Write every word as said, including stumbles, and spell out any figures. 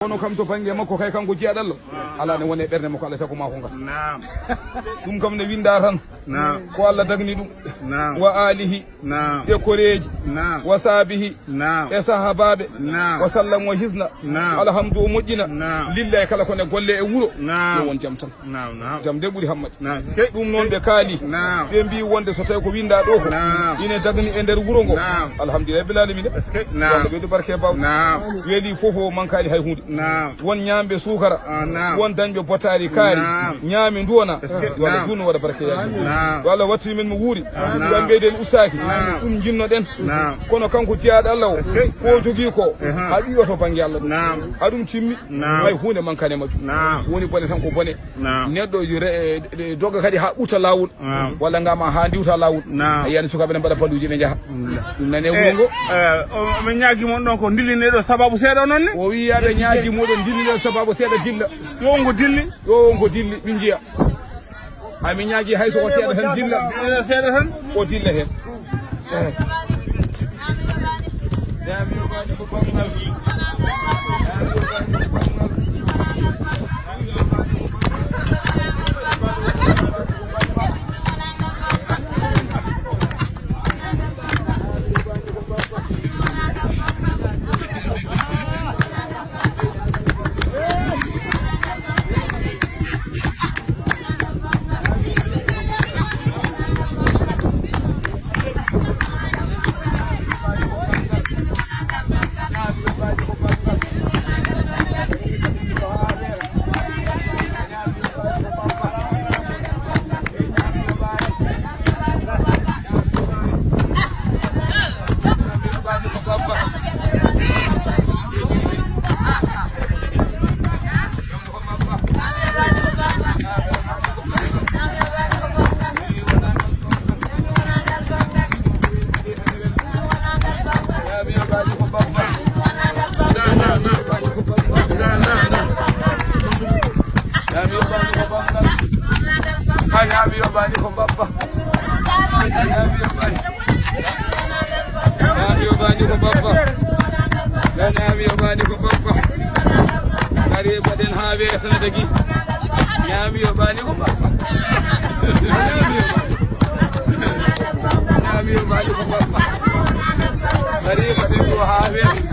Kono kam to bannge makko kay, kanko jiyaaɗo Allah, alaa ne woni e ɓernde makko, Allah sago maako ngal. Naam. Ɗum kam ne winnda tan. Naam. Ko Allah dagni ɗum. Naam. Wa aalihi. Naam. E koreeji. Naam. Wa saabihi. Naam. E sahaabaaɓe. Naam. Wa sallam wa hisna. Naam. Alhamdu o moƴƴina. Naam. Lillahi kala ko ne golle e wuro. Naam. Yo won jam tan. Naam, naam. Jam de ɓuri hammaji. Naam, sikey. Ɗum noon ɓe kaali. Naam. Ɓe mbiyi wonde so tawi ko winnda ɗo ko. Naam. Ine dagni e nder wuro ngo. Naam. Alhamdulillahi rabbil alamina. Sikey. Naam. Yo Allah ɓeydu barke e bawɗe. Naam. Weeli fof o mankaali hay huunde. Naam. Won ñaamɓe suukara. Ah, naam. Won dañɓe botaari kaari. Naam. Ñaami nduwona. Sikey. Yo Allah juutnu waɗa barke yaaji. Naam. Yo Allah wattini min mo wuuri. Ah, naam. Ɗum ɓeyden ustaaki. Naam. Ɗum jinnoɗen. Naam. Kono kanko jiyaaɗo Allah o. Sikey. Ko o jogii ko. Aha. A ɓiyo to bannge Allah ɗum. Naam. Haɗum timmi. Naam. Hay huunde mankaani e majjum. Naam. Woni bone tan ko bone. Naam. Neɗɗo yo re-, e, e, dogga kadi haa ɓurta laawol. Naam. Walla ngam haa ndiwta laawol. Naam. A yiyani sukaaɓe ne mbaɗa paluuji ɓe njaha. Mm. Ɗum nane e wuro ngo. Eh, o, o min ñaagi mon ɗon ko ndillini ɗo sababu seeɗa non ne? O wi'i ɓe ñaagi muɗum ndillini ɗo sababu seeɗa dilla. Yo ngo dilli. Yo ngo dilli, min njiya. Ami ñaagi hay so ko seeɗa tan dilla. Seeɗa tan. O dilla heen. Ñaami yoɓaani ko babba. Ñaami yoɓaani ko babba. Ñaami yoɓaani ko babba. Ngari mbaɗen haa weeso na dagi. Ñaami yoɓaani ko babba. Ñaami yoɓaani ko babba. Ngari mbaɗen ɗo haa weeso.